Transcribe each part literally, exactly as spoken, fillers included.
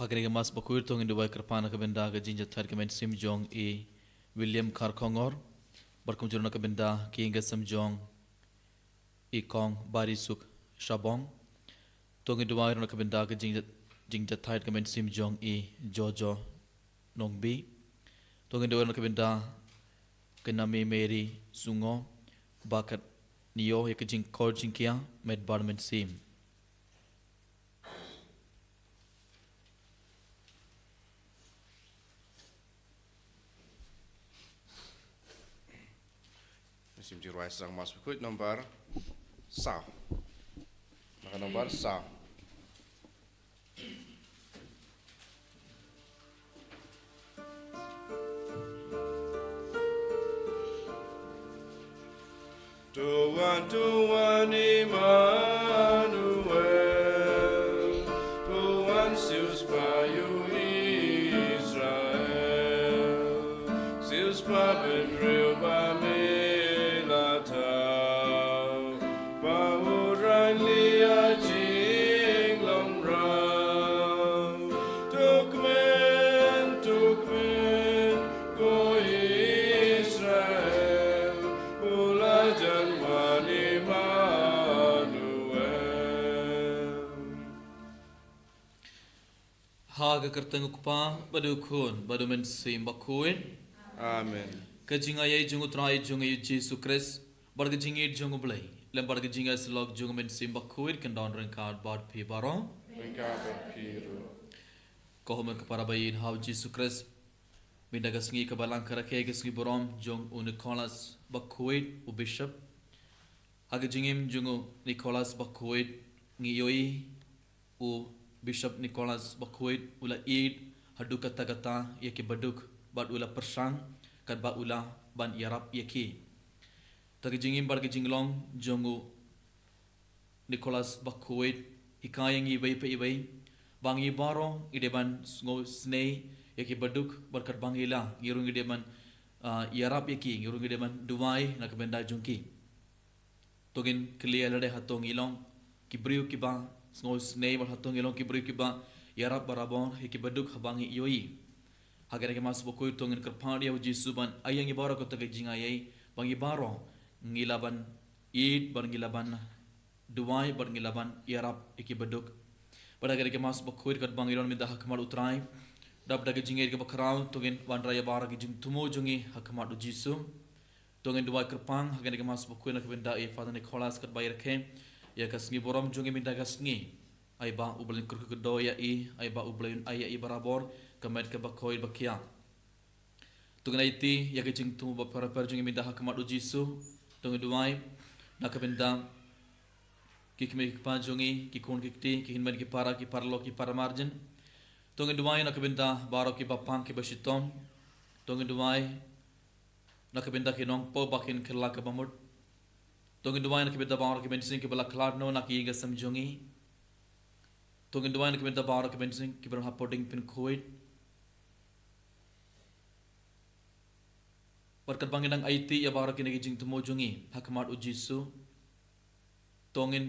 Ha kane ka Mass Bakhuid to ngin duwai kyrpad na ka bynta ka jingjahthait ka mynsiem jong i William Kharkongor, bad kumjuh na ka bynta ki ïing ki sem jong i Kong Barisuk Shabong. To ngin duwai na ka bynta ka jingjah-, jingjahthait ka mynsiem jong i Jojo Nongbi. To ngin duwai na ka bynta ka Nami Mary Sungo, bad ka nio ïa ka jingkor jingkiar met bad mynsiem. Mynsiem jingrwai sdang Mass Bakhuid nombar saw. Naka nombar saw. Tuhan, Tuhan Immanuel, Tuhan Sieus Païu Israel, Sieus Pynriew ba me la thaw, ba u rang lieh ha jinglong rau. To kmen, to kmen, ko Israel, u la jan wan Immanuel. Ha ka kyrteng u Kpa, bad u Khun, bad u Mynsiem Bakhuid. Amen. Ka jingaiei jong u Trai jong ngi u Jisu Khrist, bad ka jingïeid jong u Blei, lem bad ka jingïasyllok jong u Mynsiem Bakhuid, kan don ryngkat bad phi baroh. Ryngkat bad phi ruh. Ko hynmen ko para ba ïeit ha u Jisu Khrist. Mynta ka sngi kaba lang ka rakhe ka sngi burom jong u Nicholas Bakhuid u Bishop. Ha ka jingim jong u Nicholas Bakhuid ngi ïohi u Bishop Nicholas Bakhuid u la ïeid haduh katta katta ïa ki baduk bad u la pyrshang katba u lah ban ïarap ïa ki. Ta ka jingim bad ka jinglong jong u Nicholas Bakhuid hikai ïa ngi iwei pa iwei ba ngi baroh ngi dei ban sngewsynei ïa ki baduk bad katba ngi lah ngi ruh ngi dei ban, ah, ïarap ïa ki, ngi ruh ngi dei ban duwai na ka bynta jong ki. To ngin kylli ïa lade hato ngi long ki briew kiba sngewsynei bad hato ngi long ki briew kiba ïarap barabor ïa ki baduk haba ngi ïohi. Ha kane ka Mass Bakhuid to ngin kyrpad ïa u Jisu ban ai ïa ngi baroh kata ka jingaiei ba ngi baroh ngi lah ban ïeid bad ngi lah ban duwai bad ngi lah ban ïarap ïa ki baduk. Bad ha kane ka Mass Bakhuid katba ngi don mynta ha khmat u Trai, dap da ka jingïeid kaba khraw to ngin wanrah ïa baroh ki jingthmu jong ngi ha khmat u Jisu. To ngin duwai kyrpang ha kane ka Mass Bakhuid na ka bynta i Father Nicholas katba i rakhe ïa ka sngi burom jong ngi mynta ka sngi. Ai ba u Blei un kyrkhu kyrdoh ïa i, ai ba u Blei un ai ïa i barabor ka met kaba khuid ba khiah. To ngin aiti ïa ka jingthmu ba pher ba pher jong ngi mynta ha khmat u Jisu. To ngin duwai na ka bynta ki kmie ki kpa jong ngi, ki khun ki kti, ki hynmen ki para, ki paralok ki para marjan. To ngin duwai na ka bynta baroh kiba pang kiba shitom. To ngin duwai na ka bynta ki nongpop ba kin kylla kaba mut. To ngin duwai na ka bynta baroh ki mynsiem kiba la khlad noh na ki ïing ki sem jong ngi. To ngin duwai na ka bynta baroh ki mynsiem kiba don ha pohding pynkhuid. Bad katba ngi dang aiti ïa baroh kine ki jingthmu jong ngi ha khmat u Jisu, to ngin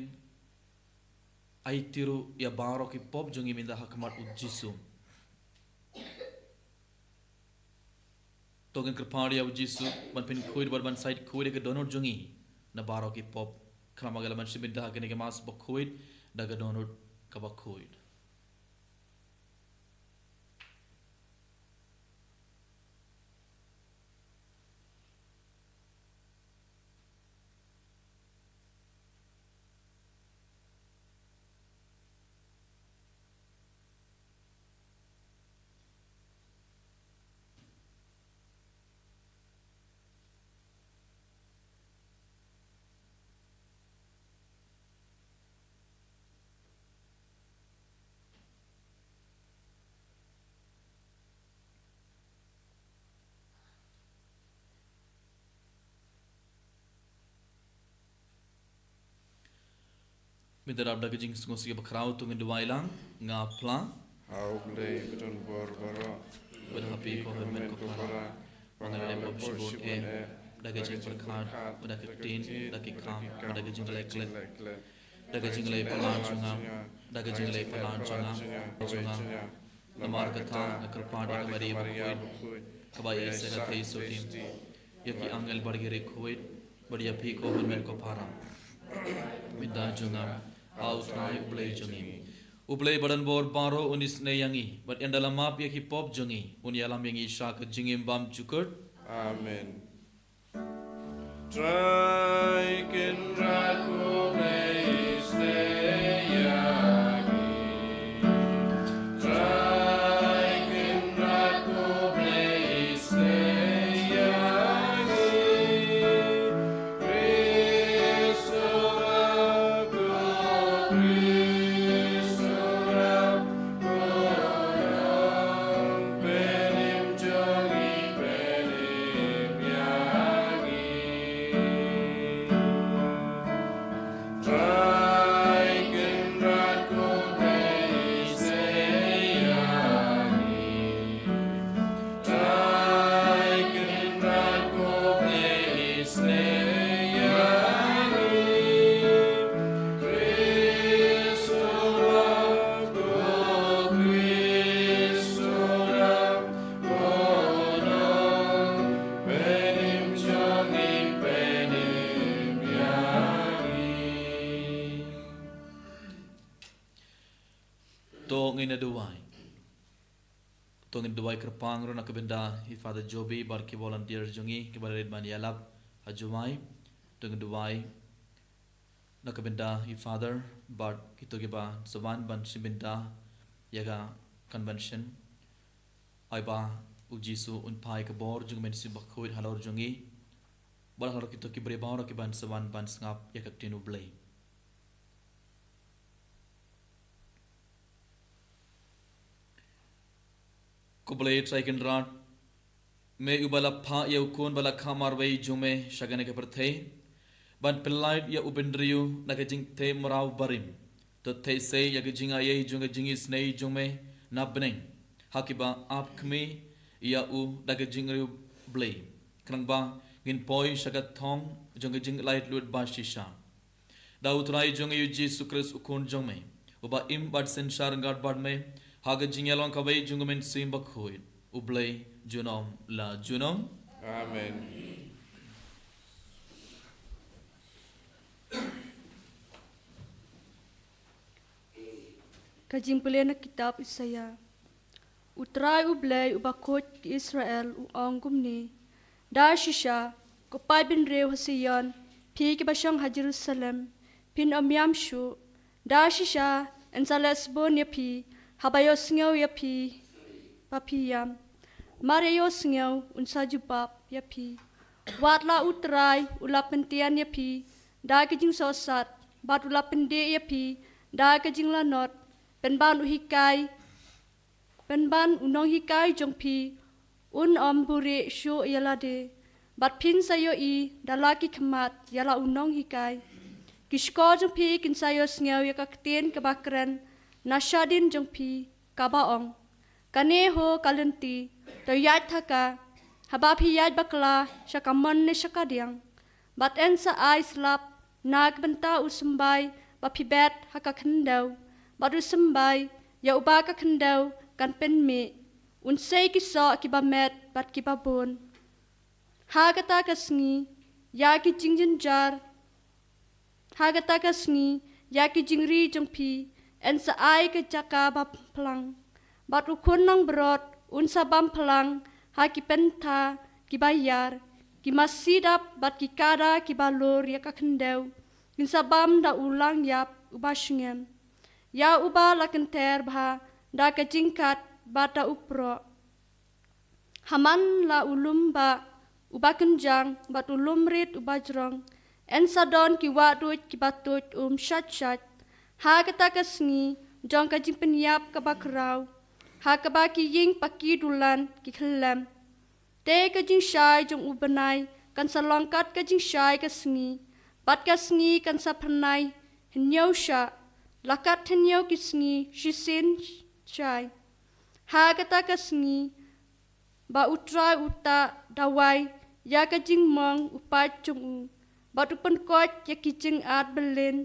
aiti ruh ïa baroh ki pop jong ngi mynta ha khmat u Jisu. To ngin kyrpad ïa u Jisu ban pynkhuid bad ban said khuid ïa ka dohnud jong ngi na baroh ki pop. Khnang ba ngi lah ban shim bynta ha kane ka Mass Bakhuid da ka dohnud kaba khuid. Mynta dap da ka jingsngewsih bakhraw to ngin duwai lang, nga phla. Ha U Blei ba don bor baroh. Bad ha phi ko hynmen ko para. Ba nga la leh pop shibun eh. Da ka jingpyrkhat, bad da ka ktien, da ki kam, bad da ka jingleh klet. Da ka jingleh palat jong nga. Da ka jingleh palat jong nga. Jong nga. Namar kata nga kyrpad ïa ka Maria bakhuid, kaba ïeit sa ka theisotti, ïa ki angel bad ki riewkhuid, bad ïa phi ko hynmen ko para. Mynta jong nga ha U Trai U Blei jong ngi. U Blei badonbor baroh un isynei ïa ngi, bad ynda la map ïa ki pop jong ngi, un ïalam ïa ngi sha ka jingim bymjukut. Amen. Trai Kynrad ko Blei, isynei ïa ngi. Trai Kynrad ko Blei, isynei ïa ngi. Khrist, ko Khrist, To ngin ïa duwai. To ngin duwai kyrpang ruh na ka bynta i Father Joby bad ki volunteer jong ngi kiba la rit ban ïalap ha Jowai. To ngin duwai na ka bynta i Father bad kito kiba sa wan ban shim bynta ïa ka convention. Ai ba U Jisu un phai ka bor jong U Mynsiem Bakhuid halor jong ngi bad halor kito ki briew baroh kiban sa wan ban sngap ïa ka ktien U Blei. Ko Blei Trai Kynrad, me uba la phah ïa u Khun ba la kha marwei jong me sha kane ka pyrthei ban pyllait ïa u bynriew na ka jingthep mraw barim. To theh sei ïa ka jingaiei jong ka jingisynei jong me na bneng ha kiba ap khmih ïa u da ka jingriewblei, khnang ba ngin poi sha ka thong jong ka jinglaitluid ba shisha. Da U Trai jong ngi U Jisu Khrist U Khun jong me, uba im bad synshar ryngkat bad me ha ka jingïalong kawei jong U Mynsiem Bakhuid, U Blei junom la junom. Amen. Ka jingpule na kitab Isaïah. U Trai U Blei uba khuid ki Israel u ong kumne: Da shisha, ko paid bynriew ha Sion, phi kiba shong ha Jerusalem, phin ym ïam shuh. Da shisha, yn sa leh sbun ïa phi haba ïohsngew ïa phi ba phi ïam. Mar ïa ïohsngew un sa jubab ïa phi. Wat la U Trai u la pyntian ïa phi da ka jingsohsat, bad u la pyndih ïa phi da ka jinglanot, pynban u hikai, pynban u nonghikai jong phi un ym buhrieh shuh ïa lade, bad phin sa ïohi da la ki khmat ïa la u nonghikai. Ki shkor jong phi kin sa ïohsngew ïa ka ktien kaba kren na shadien jong phi, kaba ong: Kane ho ka lynti, to ïaid ha ka, haba phi ïaid bakla sha kamon ne sha kadiang. Bad yn sa ai slap na ka bynta u symbai ba phi bet ha ka khyndew, bad u symbai ïa uba ka khyndew kan pynmih. Un sei ki soh kiba met bad kiba bun. Ha kata ka sngi, ïa ki jingjynjar, ha kata ka sngi, ïa ki jingri jong phi, yn sa ai ka jaka ba phlang. Bad u khun nongbrot un sa bam phlang ha ki pyntha kiba ïar. Ki masi dap bad ki kada kiba lur ïa ka khyndew kin sa bam da u lang ïap uba shngem, ïa uba la kynter bha da ka jingkat bad da u proh. Ha man la u lum bah uba kynjang bad u lum rit uba jrong, yn sa don ki wahduid kiba tuid um shait shait. Ha kata ka sngi jong ka jingpynïap kaba khraw, ha kaba ki ïing ba ki dulan ki khyllem. Te ka jingshai jong u bnai kan sa long kat ka jingshai ka sngi, bad ka sngi kan sa phyrnai hynñiew shah, la kat hynñiew ki sngi shisien shai. Ha kata ka sngi ba U Trai u ta dawai ïa ka jingmong u paid jong u, bad u pynkoit ïa ki jingat byllien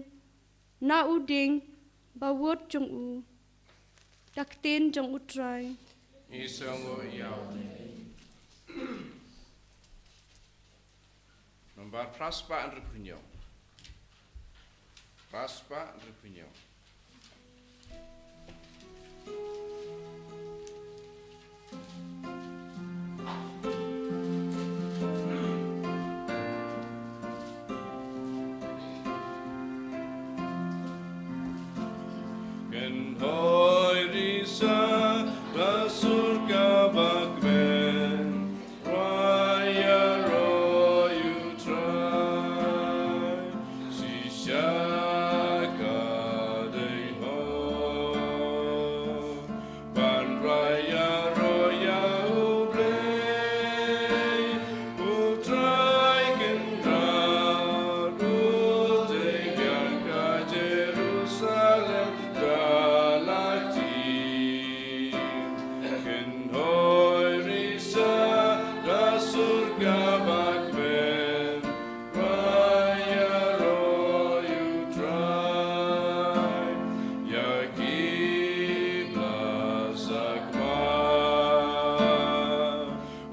na u dieng ba wut jong u. Ka ktien jong U Trai. Ngi sngewnguh ïa U. Nombar phra spah hynriewphew hynñiew. Phra spah hynriewphew hynñiew. Kynhoi risa da sur ka bakmen, raya roi U Trai, shisha ka dei hok. Ban raya roi ïa U Blei, U Trai Kynrad, u dei biang ka Jerusalem da la tied. Kynhoi risa da sur ka bakmen, raya roi U Trai, ïa ki ba la sakma.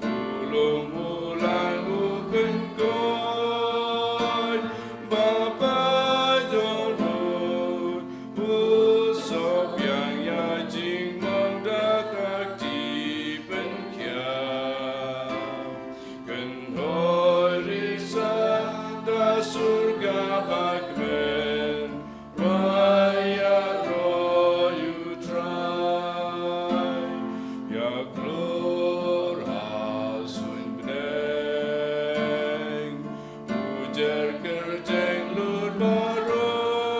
U lum u lang u pynkoit, ba paidbah dohnud, u sop biang ïa jingmong da ka kti pynkhiah. Kynhoi risa da sur ka bakmen, raya roi U Trai, ïa klur ha suiñ bneng, u jer kyrteng lut baroh.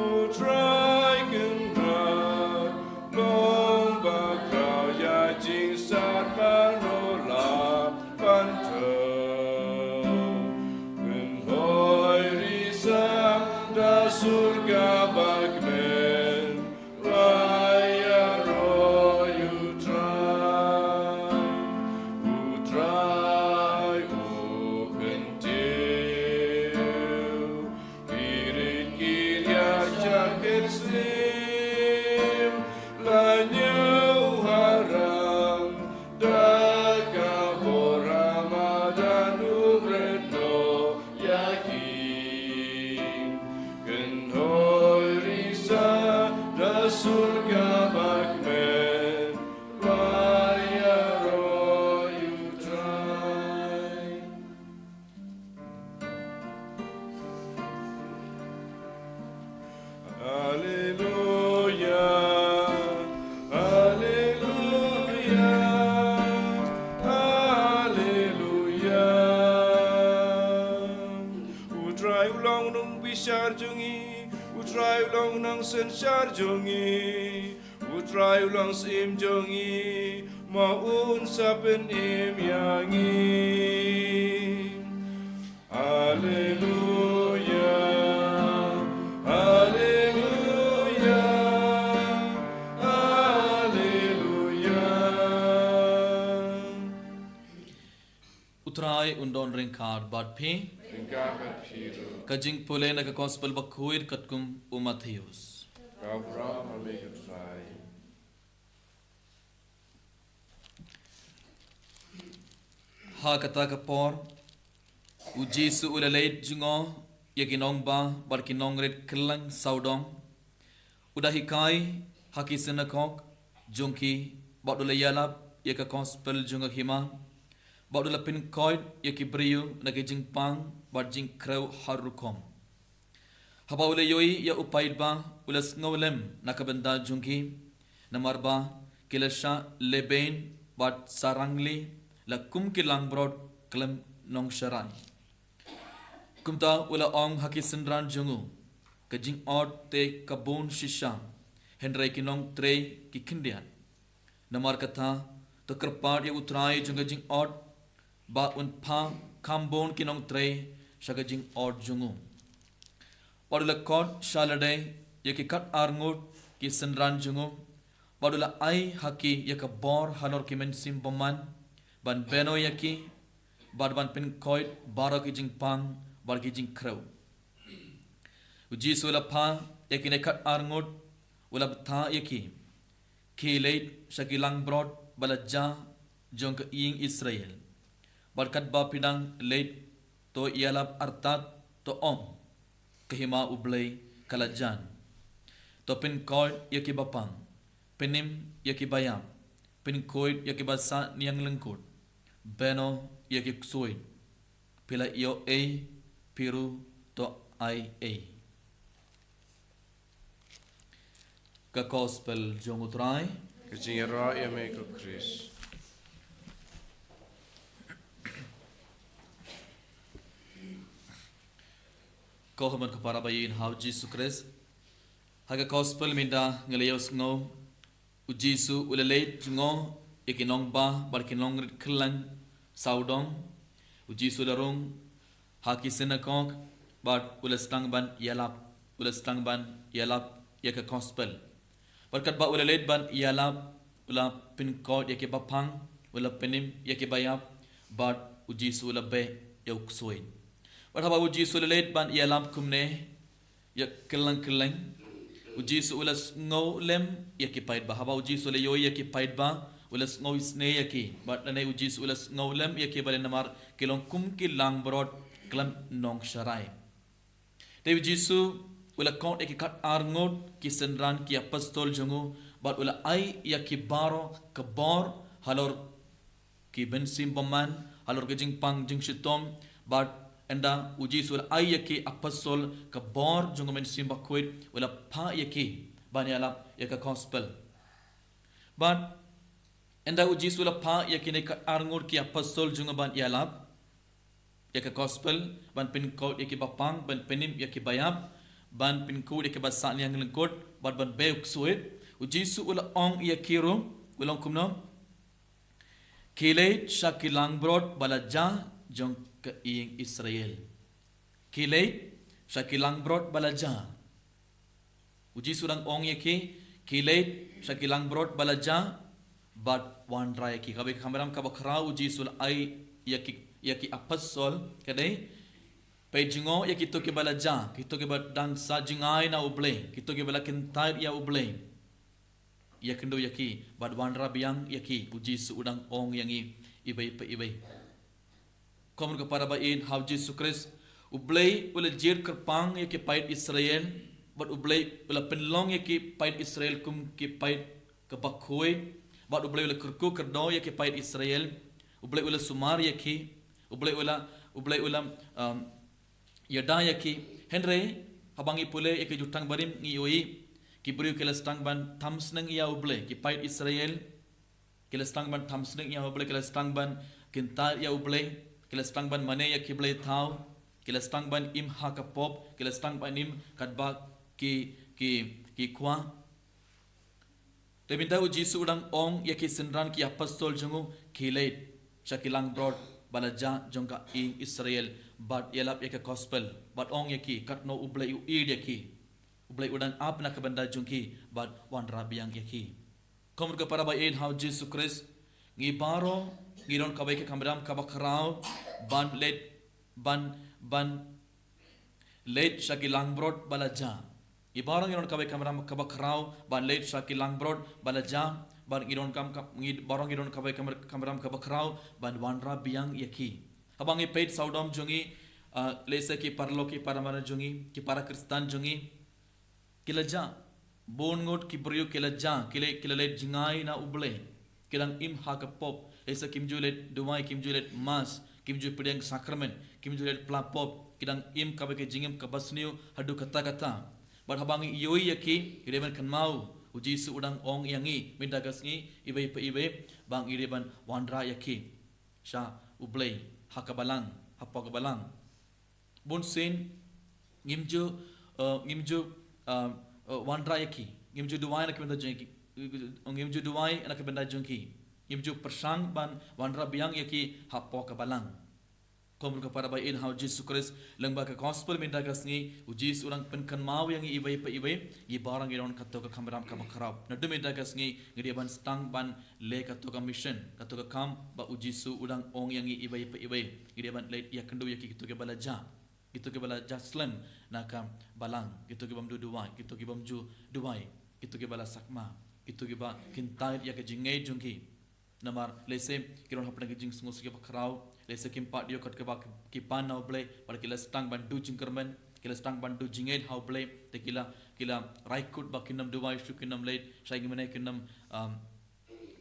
U Trai Kynrad, long ba khraw ïa jingsat, mano la ban thew. Kynhoi risa da sur ka bakmen, raya roi U Trai, U Trai u kyntiew. Ki rit ki riat sha ki slim la ñiew haram, da ka bor ha madan um rit noh ïa ki. Kynhoi risa da sur ka bakmen, raya roi U Trai. Alleluia, alleluia, alleluia. U Trai u long u nongbishar jong ngi, U Trai u long u nongsynshar jong ngi. U Trai u long syiem jong ngi, ma un sa pynim ïa ngi. Alleluia, alleluia, alleluia. U Trai un don ryngkat bad phi. Ryngkat bad phi ruh. Ka jingpule na ka Gospel bakhuid katkum u Mathaios. Ka burom ïa me ko Trai. Ha kata ka por, u Jisu u la leit jngoh ïa ki nongbah bad ki nongrit kylleng sawdong. U da hikai ha ki synagog jong ki, bad u la ïalap ïa ka Gospel jong ka hima, bad u la pynkoit ïa ki briew na ki jingpang bad jingkhrew har rukom. Haba u la ïohi ïa u paidbah, u la sngewlem na ka bynta jong ki, namar ba ki la shah lehbeiñ bad sarangli, la kum ki langbrot khlem nongsharai. Kumta u la ong ha ki synran jong u, ka jingot te ka bun shisha, hynrei ki nongtrei ki khyndiat. Namar kata, to kyrpad ïa u Trai jong ka jingot, ba un phah kham bun ki nongtrei sha ka jingot jong u. Bad u la khot sha lade ïa ki khatar ngut ki synran jong u, bad u la ai ha ki ïa ka bor halor ki mynsiem bymman, ban bynriew ïa ki, bad ban pynkoit baroh ki jingpang bad ki jingkhrew. U Jisu u la phah ïa kine khatar ngut, u la bthah ïa ki, khie leit sha ki langbrot ba la jia jong ka ïing Israel. Bad katba phi dang leit, to ïalap artat, to ong, ka hima U Blei ka la jan. To pynkoit ïa ki bapang, pynim ïa ki baïap, pynkhuid ïa ki ba sah niang lyngkut, beno ïa ki ksuid. Phi la ïoh ei, phi ruh to ai ei. Ka Gospel jong U Trai. Ka jingïarap ïa me ko Khrist. Ko hynmen ko para ba ïeit ha U Jisu Khrist. Ha ka Gospel mynta ngi la ïohsngew, U Jisu u la leit jngoh ïa ki nongbah bad ki nongrit khylleng sawdong. U Jisu u la rung ha ki synagog bad u la sdang ban ïalap, u la sdang ban ïalap ïa ka Gospel. Bad katba u la leit ban ïalap, u la pynkoit ïa ki bapang, u la pynim ïa ki baïap, bad U Jisu u la beh ïa u ksuid. Bad haba U Jisu u la leit ban ïalap kumne, ïa khylleng khylleng, U Jisu u la sngewlem ïa ki paidbah. Haba U Jisu u la ïohi ïa ki paidbah, u la sngewsynei ïa ki. Bad lane U Jisu u la sngewlem ïa ki, bad namar ki long kum ki langbrot khlem nongsharai. Te U Jisu u la kot ïa ki khatar ngut ki synran ki apostol jong u, bad u la ai ïa ki baroh ka bor halor ki mynsiem bymman, halor ka jingpang jingshitom, bad ynda U Jisu u la ai ïa ki apostol ka bor jong ka Mynsiem Bakhuid, u la phah ïa ki ban ïalap ïa ka Gospel. Bad ynda U Jisu u la phah ïa kine khatar ngut ki apostol jong u ban ïalap ïa ka Gospel, ban pynkoit ïa ki bapang, ban pynim ïa ki baïap, ban pynkhuid ïa ki ba sah niang lyngkut, bad ban beh u ksuid, U Jisu u la ong ïa ki ruh, u la ong kumno? Khie leit sha ki langbrot ba la jia jong ka ïing Israel. Khie leit sha ki langbrot ba la jia. U Jisu u dang ong ïa ki, khie leit sha ki langbrot ba la jia, bad wanrah ïa ki. Kawei ka kamram kaba khraw U Jisu u la ai ïa ki, ïa ki apostol, ka dei, peit jngoh ïa kito ki ba la jia, kito ki ba dang sah jngai na U Blei, kito ki ba la kyntait ïa U Blei. Ïakynduh ïa ki, bad wanrah biang ïa ki, U Jisu u dang ong ïa ngi iwei pa iwei. Ko hynmen ko para ba ïeit ha U Jisu Khrist, U Blei u la jied kyrpang ïa ki paid Israel, bad U Blei u la pynlong ïa ki paid Israel kum ki paid kaba khuid, bad U Blei u la kyrkhu kyrdoh ïa ki paid Israel, U Blei u la sumar ïa ki, U Blei u la, U Blei u la, um, ïada ïa ki. Hynrei haba ngi pule ïa ki Jutang Barim ngi ïohi, ki briew ki la sdang ban tham sneng ïa U Blei, ki paid Israel, ki la sdang ban tham sneng ïa U Blei, ki la sdang ban kyntait ïa U Blei, ki la sdang ban mane ïa ki blei thaw, ki la sdang ban im ha ka pop, ki la sdang ban im katba ki, ki, ki kwah. Te mynta U Jisu u dang ong ïa ki synran ki apostol jong u, khie leit sha ki langbrot ba la jia jong ka ïing Israel, bad ïalap ïa ka Gospel, bad ong ïa ki katno U Blei u ïeid ïa ki. U Blei u dang ap na ka bynta jong ki, bad wanrah biang ïa ki. Ko hynmen ko para ba ïeit ha U Jisu Khrist, ngi baroh ngi don kawei ka kamram kaba khraw ban leit, ban, ban leit sha ki langbrot ba la jia. Ngi baroh ngi don kawei ka kamram kaba khraw ban leit sha ki langbrot ba la jia, bad ngi don kam, kam, ngi baroh ngi don kawei ka kamr-, kamram kaba khraw ban wanrah biang ïa ki. Haba ngi peit sawdong jong ngi, ah, lehse ki paralok, ki para marjan jong ngi, ki para Khristan jong ngi, ki la jah. Bun ngut ki briew ki la jah, ki la, ki la leit jngai na U Blei. Ki dang im ha ka pop, lehse kim ju leit duwai, kim ju leit mass, kim ju pdiang sakramen, kim ju leit pla pop, ki dang im kaba ka jingim kaba sniew haduh katta katta. Bad haba ngi ïohi ïa ki, ngi dei ban kynmaw, U Jisu u dang ong ïa ngi mynta ka sngi, iwei pa iwei, ba ngi dei ban wanrah ïa ki sha U Blei ha ka balang, hapoh ka balang. Bun sien ngim ju, eh, ngim ju, eh, eh, wanrah ïa ki, ngim ju duwai na ka bynta jong ki, ngim ju duwai na ka bynta jong ki, ngim ju pyrshang ban wanrah biang ïa ki hapoh ka balang. Ko hynmen ko para ba ïeit ha U Jisu Khrist, lyngba ka gospel mynta ka sngi, U Jisu u dang pynkynmaw ïa ngi iwei pa iwei, ngi baroh ngi don kato ka kamram kaba khraw. Naduh mynta ka sngi ngi dei ban sdang ban leh kato ka mission, kato ka kam ba U Jisu u dang ong ïa ngi iwei pa iwei. Ngi dei ban leit ïakynduh ïa ki, kito ki ba la jah, kito ki ba la jah slem na ka balang, kito ki bym ju duwai, kito ki bym ju duwai. Kito kiba la sakma, kito kiba kin tied ïa ka jingngeit jong ki. Namar lehse ki don hapdeng ki jingsngewsih kiba khraw, lehse kim pat ïoh kat kaba ki pan na U Blei, bad ki la sdang ban duh jingkyrmen, ki la sdang ban duh jingngeit ha U Blei, te ki la, ki la rai kut ba kin ym duwai shuh, kin ym leit sha ïingmane, kin ym, um,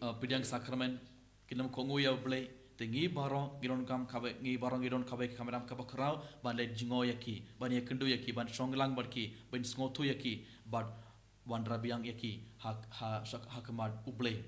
uh, pdiang sakramen, kin ym kohnguh ïa U Blei. Te ngi baroh ngi donkam kawei, ngi baroh ngi don kawei ka kamram kaba khraw ban leit jngoh ïa ki, ban ïakynduh ïa ki, ban shong lang bad ki, ban sngewthuh ïa ki, bad wanrah biang ïa ki ha, ha, ha khmat U Blei.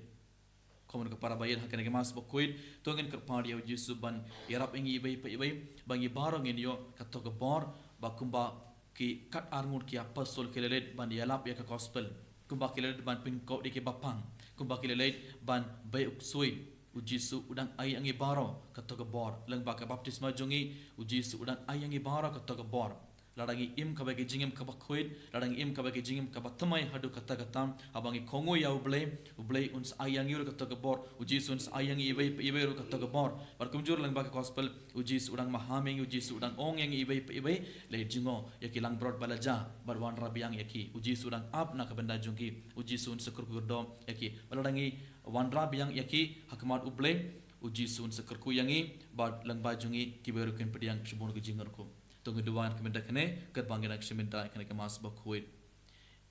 Kumno ka para ba ïeit, ha kane ka Mass bakhuid, to ngin kyrpad ïa U Jisu ban ïarap ïa ngi iwei pa iwei, ba ngi baroh ngin ïoh kato ka bor, ba kumba ki kat arngut ki apostol ki la leit ban ïalap ïa ka gospel, kumba ki la leit ban pynkhuid ïa ki bapang, kumba ki la leit ban beh u ksuid, U Jisu u dang ai ïa ngi baroh kato ka bor. Lyngba ka baptisma jong ngi, U Jisu u dang ai ïa ngi baroh kato ka bor. Lada ngi im kawei ka jingim kaba khuid, lada ngi im kawei ka jingim kaba thymmai haduh katta katta, haba ngi kohnguh ïa U Blei, U Blei un sa ai ïa ngi ruh kato ka bor, U Jisu un sa ai ïa ngi iwei pa iwei ruh kato ka bor. Bad kumjuh lyngba ka gospel, U Jisu u dang maham ïa ngi, U Jisu u dang ong ïa ngi iwei pa iwei, leit jngoh ïa ki langbrot ba la jia, bad wanrah biang ïa ki. U Jisu u dang ap na ka bynta jong ki, U Jisu un sa kyrkhu kyrdoh ïa ki. Bad lada ngi wanrah biang ïa ki ha khmat U Blei, U Jisu un sa kyrkhu ïa ngi, bad lyngba jong ngi kiwei ruh kin pdiang shibun ka jingkyrkhu. To ngin duwai na ka bynta kane, katba ngi dang shim bynta ïa kane ka Mass bakhuid.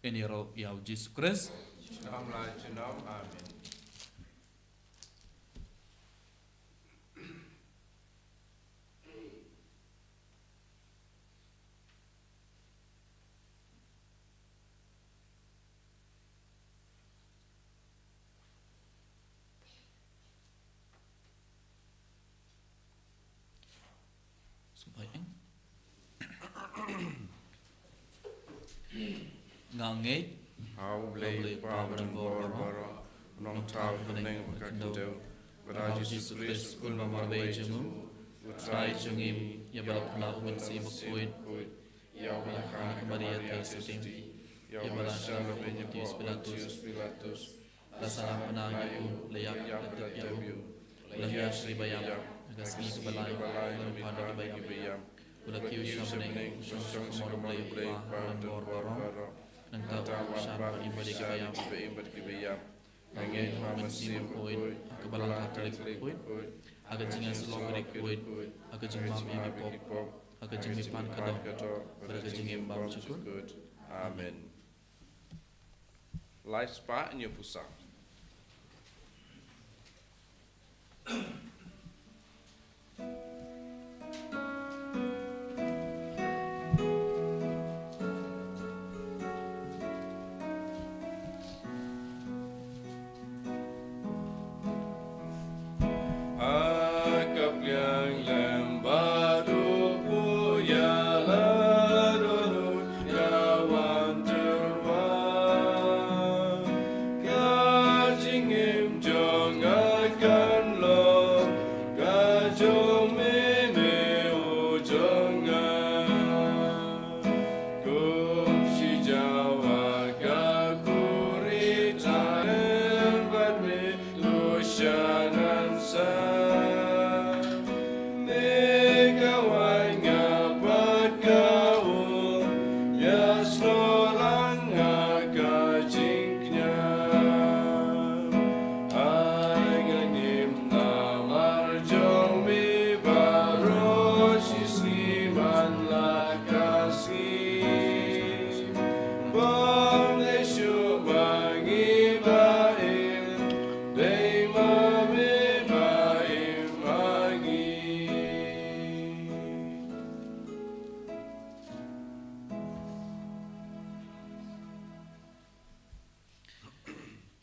Ïaroh ïa U Jisu Khrist. Junom la junom. Amen. Sngewbha ïa. Nga ngeit ha U Blei, U Blei Kpa ba don bor baroh, Nongthaw ha bneng bad ha ka khyndew, bad ha U Jisu Khrist, U Khun ba marwei jong U, U Trai jong ngi, ïa ba la pynlah U Mynsiem Bakhuid, ïa ba la kha na ka Maria Theisotti, ïa ba la shah lyngkhuh u Pontius Pilatus, la sah na bneng ïa u, la ïap, la tep ïa u, la hiar sha ki ba ïap, ha ka sngi kaba lai, la ïoh pat da ki ba ïap, u la kiew sha bneng, u shong sha ka mon U Blei U Kpa ba don bor baroh. Nangta u shah bad ki ba dei kiba ïap. Nga ngeit ha U Mynsiem Bakhuid, ha ka Balang Katholik bakhuid, ha ka jingïasyllok bakhuid, ha ka jingmap ïa ki pop, ha ka jingmihpat ka doh, bad ha ka jingim bymjukut. Amen. Lai spah ñiew pusa. Ha ka pliang lem baroh, ïa la dohnud ïa wan tyrwa. Ka jingim jong nga kan long ka jong me, me u jong nga. Kum shi jawa ka khuri, tang bad me to sha nan sa. Me ka wai nga bad ka um, ïa snoh lang nga ka jingkñia. Ai nga ngim namar jong me baroh shi sngi man la ka sngi. Bym dei shuh ma ngi ba im, dei ma me ba im ha ngi.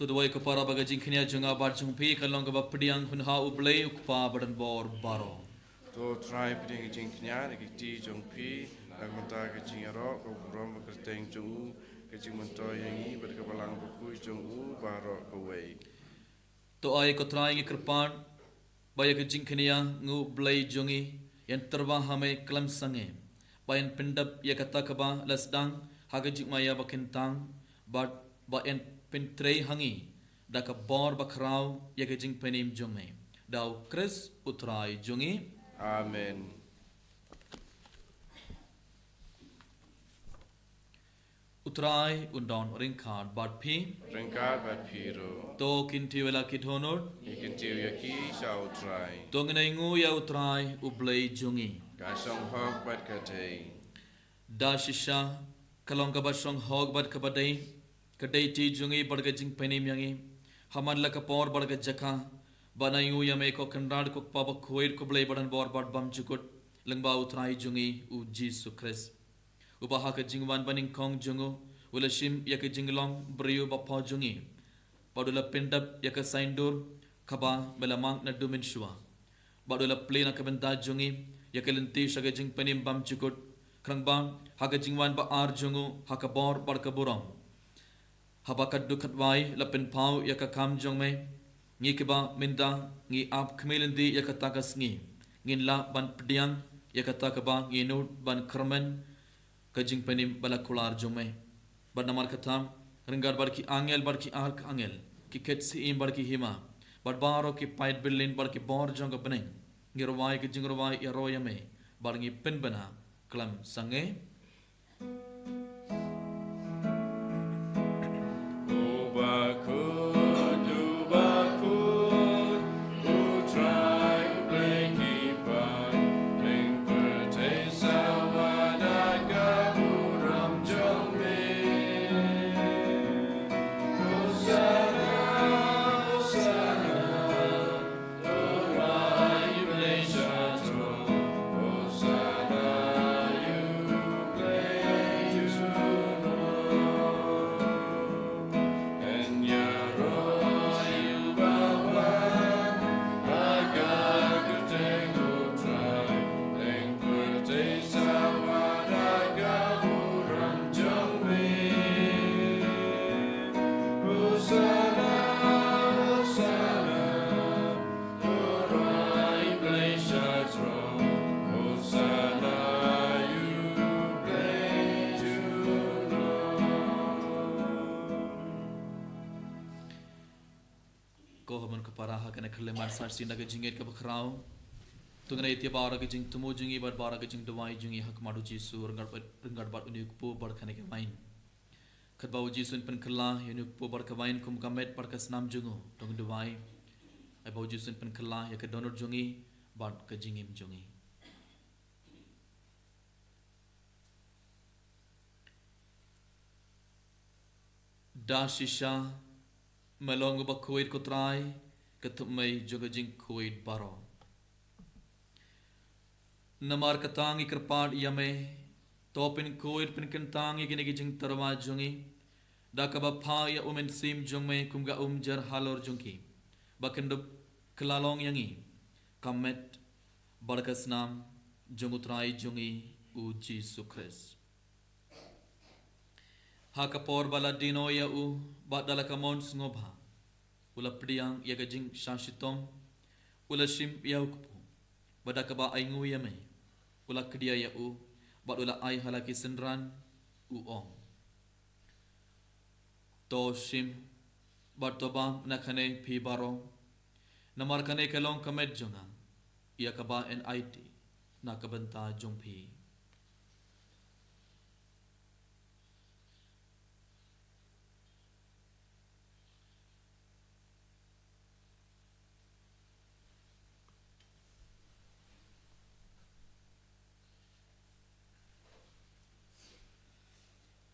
To duwai ko para ba ka jingkñia jong nga bad jong phi kan long kaba pdiang hun ha U Blei U Kpa ba don bor baroh. To Trai pdiang ka jingkñia na ki kti jong phi, na ka bynta ka jingïaroh ka burom ba kyrteng jong u, ka jingmyntoi ïa ngi bad ka Balang Bakhuid jong u baroh kawei. To ai ko Trai ngi kyrpad ba ïa ka jingkñia ngi U Blei jong ngi, yn tyrwa ha me khlem sangeh, ba yn pyndep ïa kata kaba la sdang ha ka jingma ïa ba kyntang, bad ba yn pyntrei ha ngi da ka bor ba khraw ïa ka jingpynim jong me. Da U Khrist U Trai jong ngi. Amen. U Trai un don ryngkat bad phi. Ryngkat bad phi ruh. To kyntiew ïa la ki dohnud. Ngi kyntiew ïa ki sha U Trai. To ngin ainguh ïa U Trai U Blei jong ngi. Ka shong hok bad ka dei. Da shisha, ka long kaba shong hok bad kaba dei, ka dei ti jong ngi bad ka jingpynim ïa ngi, ha man la ka por bad ka jaka, ban ainguh ïa me ko Kynrad ko Kpa bakhuid ko Blei badonbor bad bymjukut, lyngba U Trai jong ngi U Jisu Khrist. Uba ha ka jingwan banyngkong jong u, u la shim ïa ka jinglong briew bapher jong ngi. Bad u la pyndep ïa ka saiñdur, kaba me la mang naduh mynshuwa. Bad u la plie na ka bynta jong ngi, ïa ka lynti sha ka jingpynim bymjukut. Khnang ba, ha ka jingwan ba ar jong u, ha ka bor bad ka burom. Haba katto katne, la pynpaw ïa ka kam jong me. Ngi kiba mynta, ngi ap khmih lynti ïa kata ka sngi. Ngin lah ban pdiang, ïa kata kaba ngi nud ban kyrmen, ka jingpynim ba la kular jong me. Bad namar kata, ryngkat bad ki angel bad ki archangel, ki khet syiem bad ki hima, bad baroh ki paid byllien bad ki bor jong ka bneng, ngi rwai ka jingrwai ïaroh ïa me, bad ngi pynbna khlem sangeh. U bakhuid, u bakhuid, U Trai U Blei ki paid, lyngpyrthei sawa da ka burom jong me. Hosana, Hosana, Ko ha mon ka para ha kane ka khyllipmat sa shisien da ka jingngeit kaba khraw. To ngin ïa ïa baroh ka jingthmu jong ngi bad baroh ka jingduwai jong ngi ha khmat U Jisu ryngkat bad, ryngkat bad une u kpu bad kane ka wain. Katba U Jisu un pynkylla ïa une u kpu bad ka wain kum ka met bad ka snam jong u, to ngin duwai. Ai ba U Jisu un pynkylla ïa ka dohnud jong ngi bad ka jingim jong ngi. Da shisha, me long u bakhuid ko Trai, ka thupmei jong ka jingkhuid baroh. Namar kata ngi kyrpad ïa me, to pynkhuid pynkyntang ïa kine ki jingtyrwa jong ngi, da kaba phah ïa U Mynsiem jong me kum ka umjer halor jong ki, ba kin dup kylla long ïa ngi, ka met bad ka snam jong U Trai jong ngi U Jisu Khrist. Ha ka por ba la die noh ïa u, bad da la ka mon sngewbha, u la pdiang ïa ka jingshah shitom, u la shim ïa u kpu, bad da kaba ainguh ïa me, u la kdiah ïa u, bad u la ai ha la ki synran, u ong: To shim, bad to bam na kane phi baroh, namar kane ka long ka met jong nga, ïa kaba yn aiti na ka bynta jong phi.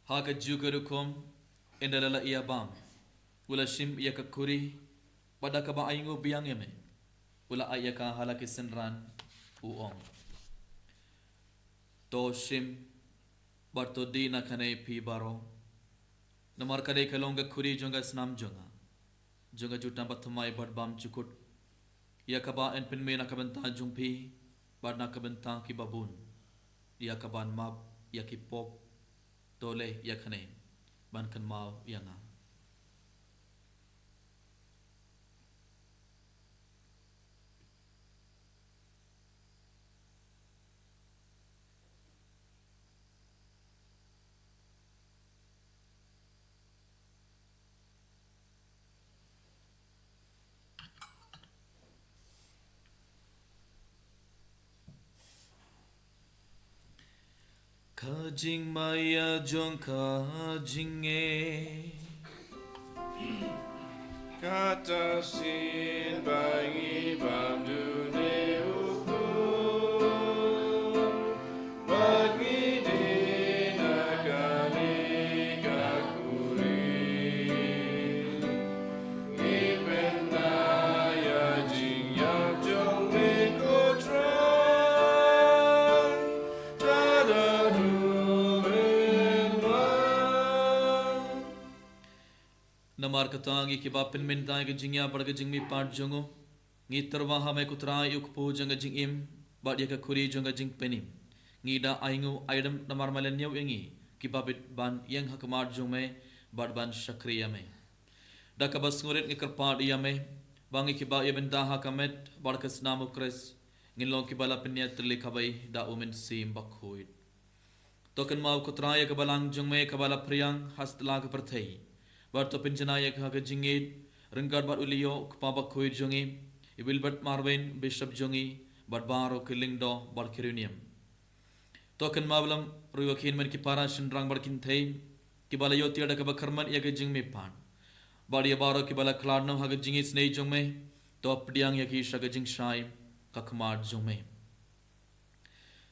Ha kajuh ka rukom, ynda la la ïa bam, u la shim ïa ka khuri, bad da kaba ainguh biang ïa me, u la ai ïa ka ha la ki synran, u ong: To shim, bad to die na kane phi baroh, namar kane ka long ka khuri jong ka snam jong nga, jong ka jutang bathymmai bad bymjukut, ïa kaba yn pynmih na ka bynta jong phi, bad na ka bynta kiba bun, ïa kaban map ïa ki pop. To leh ïa kane ban kynmaw ïa nga. Ka jingmaïa jong ka jingngeit. Kata shisien ba ngi bam dune u khun, bad ngi die na kane ka khuri. Ngi pynda ïa jingïap jong me ko Trai, tada u myn wan. Namar kata ngi kiba pynmynta ïa ka jingïap bad ka jingmihpat jong u, ngi tyrwa ha me ko Trai, u kpu jong ka jingim bad ïa ka khuri jong ka jingpynim. Ngi da ainguh aidem namar me la ñiew ïa ngi kiba bit ban ïeng ha khmat jong me bad ban shakri ïa me. Da kaba sngewrit ngi kyrpad ïa me ba ngi kiba ïa bynta ha ka met bad ka snam u Khrist ngin long kiba la pynïaid tylli kawei da u Mynsiem Bakhuid. To kynmaw ko Trai ïa ka balang jong me kaba la phriang ha satlak ka pyrthei, bad to pynjanai ïa ka ha ka jingngeit ryngkat bad u Leo u kpa bakhuid jong ngi, i Wilbert Marwein bishop jong ngi, bad baroh ki lyngdoh bad ki riewniam. To kynmaw lem ruh ïa ki hynmen ki para shynrang bad kynthei kiba la ïoh tiar da kaba kyrmen ïa ka jingmihpat, bad ïa baroh kiba la khlad noh ha ka jingisynei jong me, to pdiang ïa ki sha ka jingshai ka khmat jong me.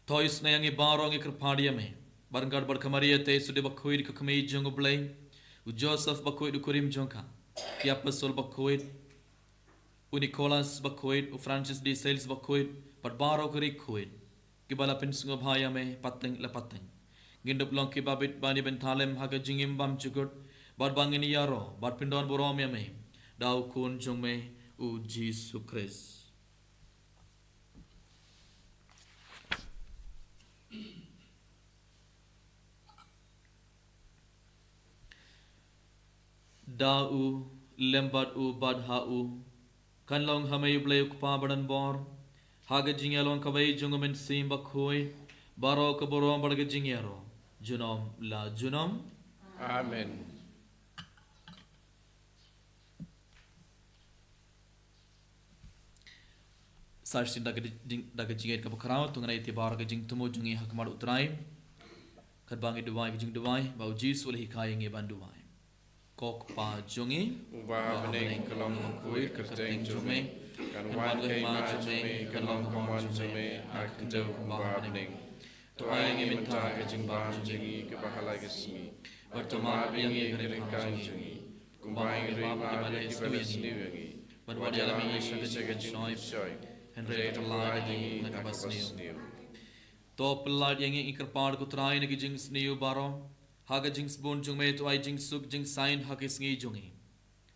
To isynei ïa ngi baroh ngi kyrpad ïa me, bad ryngkat bad ka Maria te sudie bakhuid ka kmie jong u Blei, u Joseph bakhuid u kurim jong ka, ki apostol bakhuid, u Nicholas bakhuid, u Francis de Sales bakhuid, bad baroh ki riewkhuid kiba la pynsngewbha ïa me pateng la pateng. Ngin dup long kiba bit ban ïa bynta lem ha ka jingim bymjukut, bad ba ngin ïaroh bad pyndonburom ïa me da u Khun jong me u Jisu Khrist. Da u, lem bad u, bad ha u, kan long ha me u Blei u Kpa badonbor, ha ka jingïalong kawei jong u Mynsiem Bakhuid, baroh ka burom bad ka jingïaroh junom la junom. Amen. Sa shisien da ka jing, da ka jingïeit kaba khraw, to ngin ïa ïaid baroh ka jingthmu jong ngi ha khmat u Trai. Katba ngi duwai ka jingduwai ba u Jisu u la hikai ïa ngi ban duwai. Ko Kpa jong ngi uba ha bneng, ka long bakhuid ka kyrteng jong me, kan wan ka hima jong me, kan long ka mon jong me ha ka khyndew kumba ha bneng. To ai ïa ngi mynta ka jingbam jong ngi kaba ha la ka sngi, bad to map ïa ngi ka ryngkang jong ngi, kumba ngi ruh map ïa kiba la sniew ïa ngi, bad wat ïalam ïa ngi sha ka jingshoi, hynrei to pyllait ïa ngi na kaba sniew. To pyllait ïa ngi, ngi kyrpad ko Trai, na ki jingsniew baroh, ha ka jingsbun jong me to ai jingsuk jingsaiñ ha ki sngi jong ngi,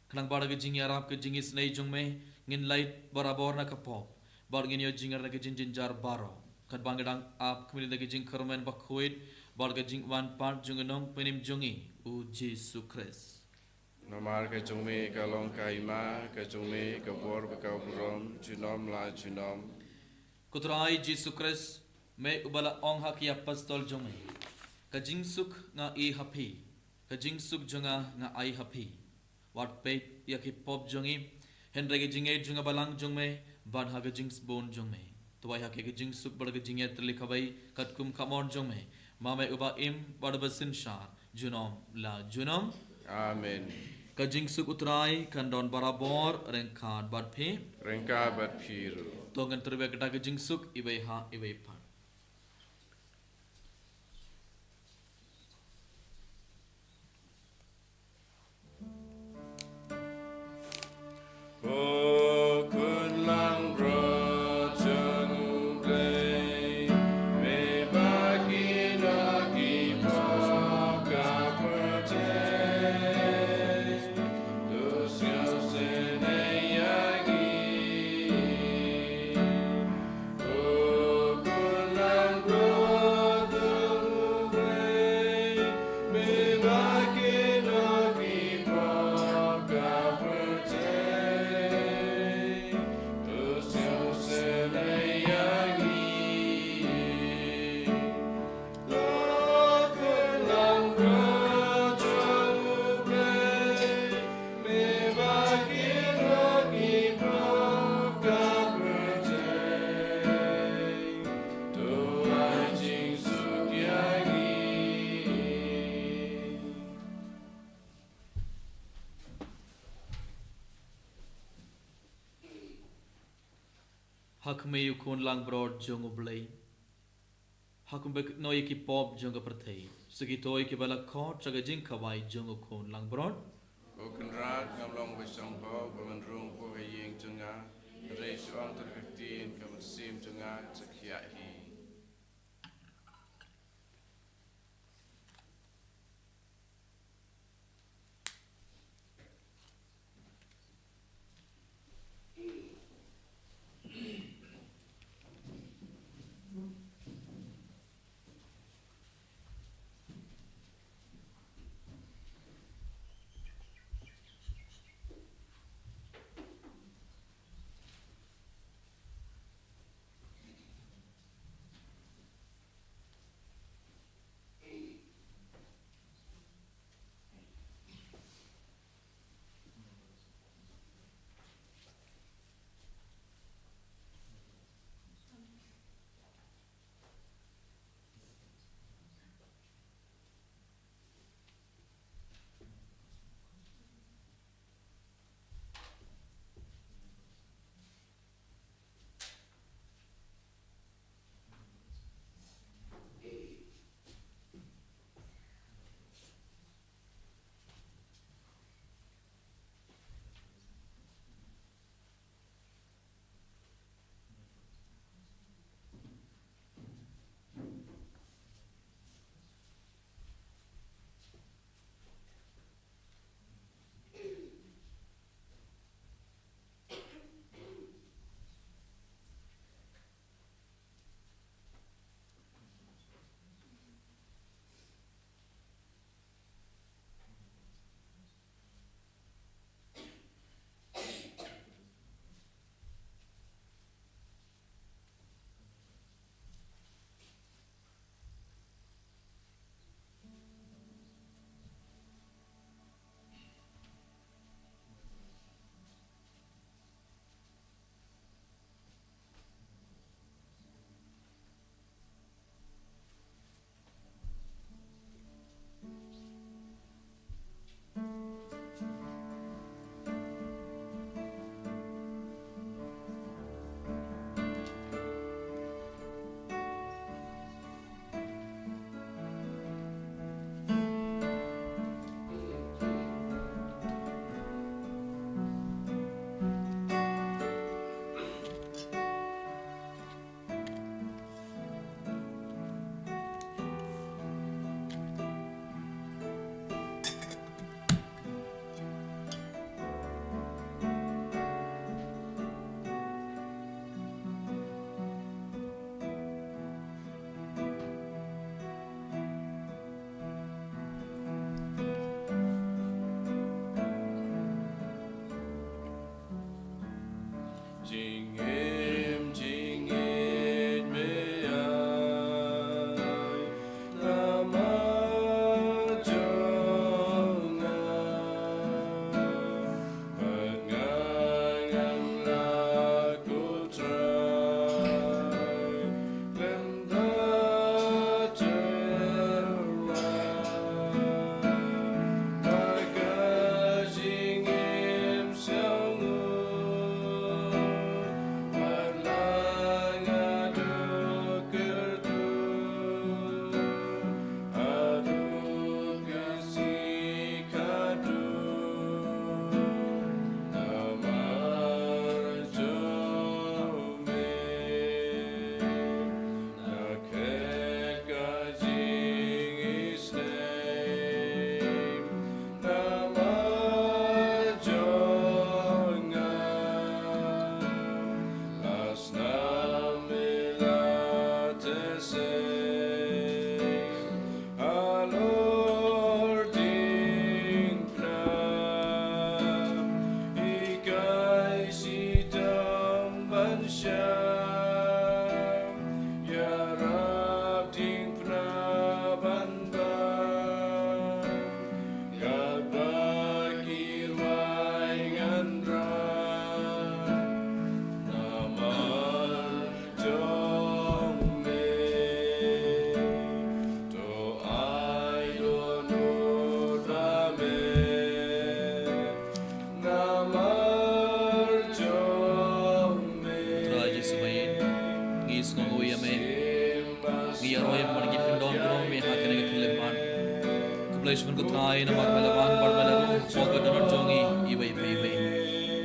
khnang ba da ka jingïarap ka jingisynei jong me ngin lait barabor na ka pop, bad ngin ïoh jingïarap na ka jingjynjar baroh, katba ngi dang ap khmih na ka jingkyrmen bakhuid bad ka jingwan pat jong u Nongpynim jong ngi u Jisu Khrist. Namar ka jong me ka long ka hima, ka jong me ka bor bad ka burom junom la junom. Ko Trai Jisu Khrist, me uba la ong ha ki apostol jong me, ka jingsuk nga ai ha phi, ka jingsuk jong nga nga ai ha phi. Wat peit ïa ki pop jong ngi, hynrei ka jingïeit jong ka balang jong me, bad ha ka jingsbun jong me to ai ha ki ka jingsuk bad ka jingïaid tylli kawei katkum ka mon jong me, ma me uba im bad uba synshar junom la junom. Amen. Ka jingsuk u Trai kan don barabor ryngkat bad phi. Ryngkat bad phi ruh. To ngin trei bad ka jingsuk iwei ha iwei pat. Ha khmih u Khun langbrot jong U Blei, ha kumba kynnoh ïa ki pop jong ka pyrthei, sa kito ïa kiba la khot sha ka jingkhawai jong u Khun langbrot. Ko Kynrad, ngam long ba shongkha, ba men rung hapoh ka ïing jong nga, hynrei shu ong tang ka ktien, ka mynsiem jong nga kan sa khiah hi. Jingim jingim me ai nama jong nga. Bad nga ngan lak, ko Trai, lem da jingmut, ba ka jingim sngewnguh Oi, mar ngi pyndon burom ïa ha kane ka khyllipmat. Khublei shibun ko Trai namar ba me la wan bad me la rung hapoh ka dohnud jong ngi iwei pa iwei.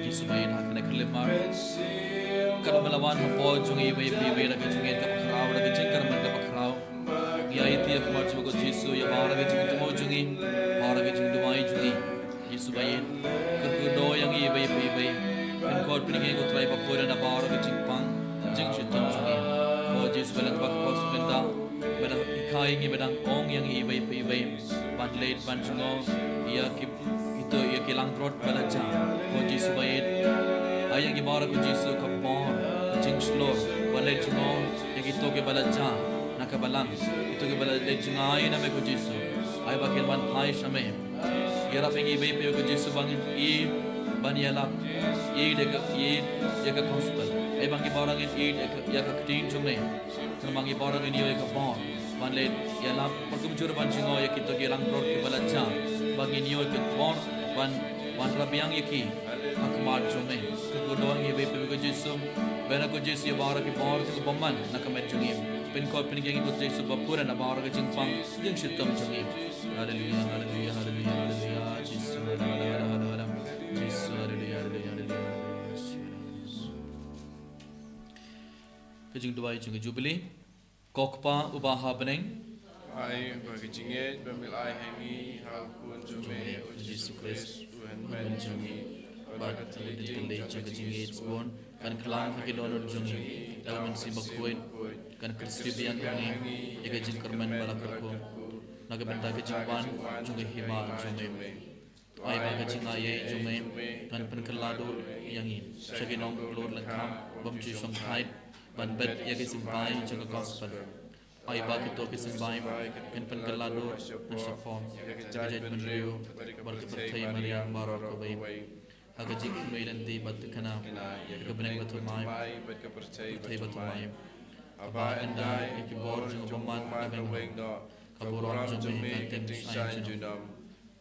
Jisu ba ïeit, ha kane ka khyllipmat, katba me la wan hapoh jong ngi iwei pa iwei da ka jingngeit kaba khraw, da ka jingkyrmen kaba khraw, ngi aiti ïa ka khmat jong ko Jisu ïa baroh ki jingthmu jong ngi, baroh ki jingduwai jong ngi. Jisu ba ïeit, kyrkhu kyrdoh ïa ngi iwei pa iwei. Pynkhuid pynïaid ïa ngi ko Trai ba pura na baroh ki jingpang jingshitom jong ngi. Ko Jisu ba long ba ka pos mynta, ba dang hikai ïa ngi, ba dang ong ïa ngi iwei pa iwei ban leit ban jngoh ïa ki, kito ïa ki langbrot ba la jia. Ko Jisu ba ïeit, ai ïa ngi baroh ko Jisu ka bor, ka jingshlur ban leit jngoh ïa kito kiba la jia na ka balang, kito kiba la leit jngai na me ko Jisu. Ai ba kin wan phai sha me. Ïarap ïa ngi iwei pa iwei ko Jisu ba ngin ïeit ban ïalap, ïeit ïa ka, ïeit ïa ka gospel. Ai ba ngi baroh ngin ïeit ïa ka, ïa ka ktien jong me. Khnang ba ngi baroh ngin ïoh ïa ka bor ban leit ïalap, bad kumjuh ban jngoh ïa kito ki langbrot kiba la jia, ba ngin ïoh ïa ka bor ban, ban wanrah biang ïa ki ha khmat jong me. Kyrkhu kyrdoh ïa ngi iwei pa iwei ko Jisu. Bad ko Jisu ïa baroh ki bor jong ka bymman na ka met jong ngi. Pynkhuid pynïaid ïa ngi ko Jisu ba pura na baroh ki jingpang jingshitom jong ngi. Haleluya, haleluya, haleluya, haleluya. Jisu, haleluya, haleluya, haleluya. Jisu, haleluya, haleluya, haleluya. Ka jingduwai jong ka Jubili. Ko Kpa uba ha bneng, ai ba ka jingngeit ba me la ai ha ngi ha u Khun jong me u Jisu Khrist, u Hynmen jong ngi, bad ka jingïeit jong ka jingngeit sbun kan kylla ha ki dohnud jong ngi da u Mynsiem Bakhuid, kan kyrsiew biang ha ngi ïa ka jingkyrmen ba la kyrkhu na ka bynta ka jingwan jong ka hima jong me. Ai ba ka jingaiei jong me kan pynkylla dur ïa ngi sha ki nongklur lyngkha bym ju shongthait ban bet ïa ki symbai jong ka gospel. Ai ba kito ki symbai kin pynkylla dur na shaphang ka jaitbynriew bad ka pyrthei mariang baroh kawei, ha ka jingkhmih lynti bad thikna ïa ka bneng bathymmai, pyrthei bathymmai. Haba ynda ïa ki bor jong u bymman la weng noh, ka burom jong me kan teng shai junom.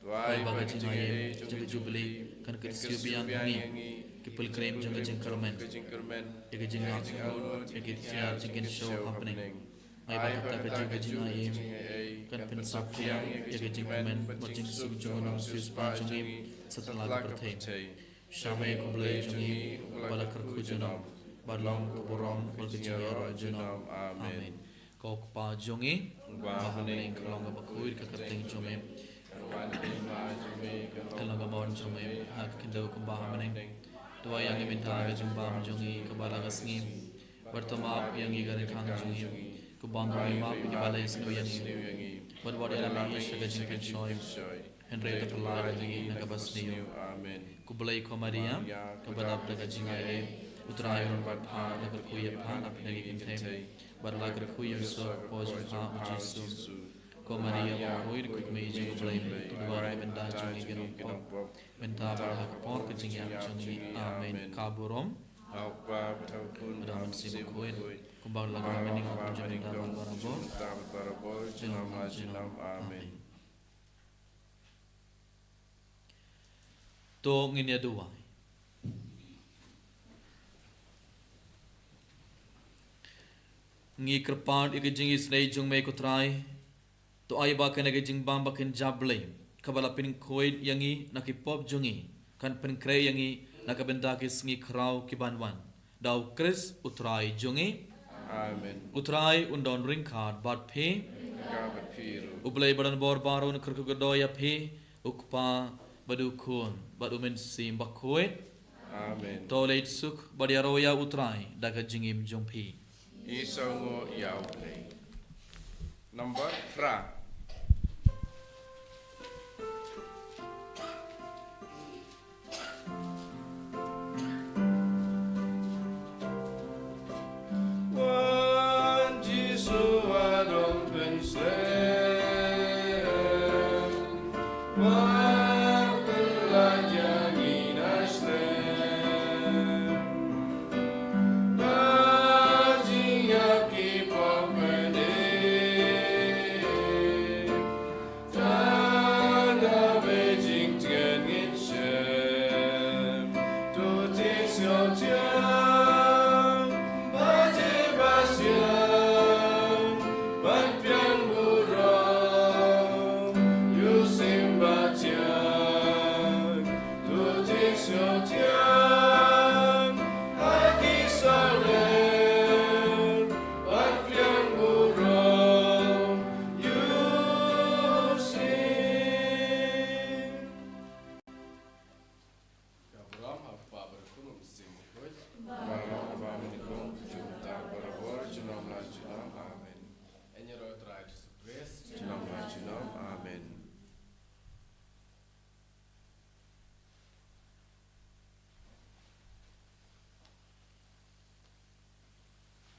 To ai ba ka jingaiei jong ka Jubili kan kyrsiew biang ha ngi, ki pilgrim jong ka jingkyrmen, ïa ka jingngap jingmut ïa ki tiar jingkynshew ha bneng. Ai ba kata ka jong ka jingaiei kan pynsap biang ïa ka jingkmen bad jingsuk jong u Nongsiewspah jong ngi satlak ka pyrthei. Sha me ko Blei jong ngi, uba la kyrkhu junom, bad long ka burom bad ka jingïaroh junom. Amen. Ko Kpa jong ngi uba ha bneng, ka long kaba khuid ka kyrteng jong me. Ka long ka mon jong me ha ka khyndew kumba ha bneng. To ai ïa ngi mynta ka jingbam jong ngi kaba la ka sngi. Bad to map ïa ngi ka ryngkang jong ngi, kumba ngi map ïa kiba la isniew ïa ngi. Bad wat ïalam ïa ngi sha ka jingpynshoi, hynrei to pynlait ïa ngi na kaba sniew. Amen. Khublei ko Maria, kaba dap da ka jingaiei, u Trai u don bad pha, la kyrkhu ïa pha na pdeng ki kynthei, bad la kyrkhu ïa u sor hapoh jong pha u Jisu. Ko Maria bakhuid, ko Kmie jong u Blei, to duwai na ka bynta jong ngi ki nongpop, mynta bad ha ka por ka jingïap jong ngi. Amen. Ka burom ha u Kpa bad ha u Khun bad ha u Mynsiem Bakhuid, kumba la ka mynta, mynta bad barabor, junom junom. Amen. To ngin ïa duwai. Ngi kyrpad ïa ka jingisynei jong me ko Trai. To ai ba kane ka jingbam ba kynja Blei, kaba la pynkhuid ïa ngi na ki pop jong ngi, kan pynkhreh ïa ngi na ka bynta ki sngi khraw ki ban wan. Da u Khrist u Trai jong ngi. Amen. U Trai un don ryngkat bad phi. Ryngkat bad phi ruh. U Blei ba don bor baroh un kyrkhu kyrdoh ïa phi, u Kpa bad u Khun bad u Mynsiem Bakhuid. Amen. To leit suk bad ïaroh ïa u Trai da ka jingim jong phi. Ïa u Blei. Number phra.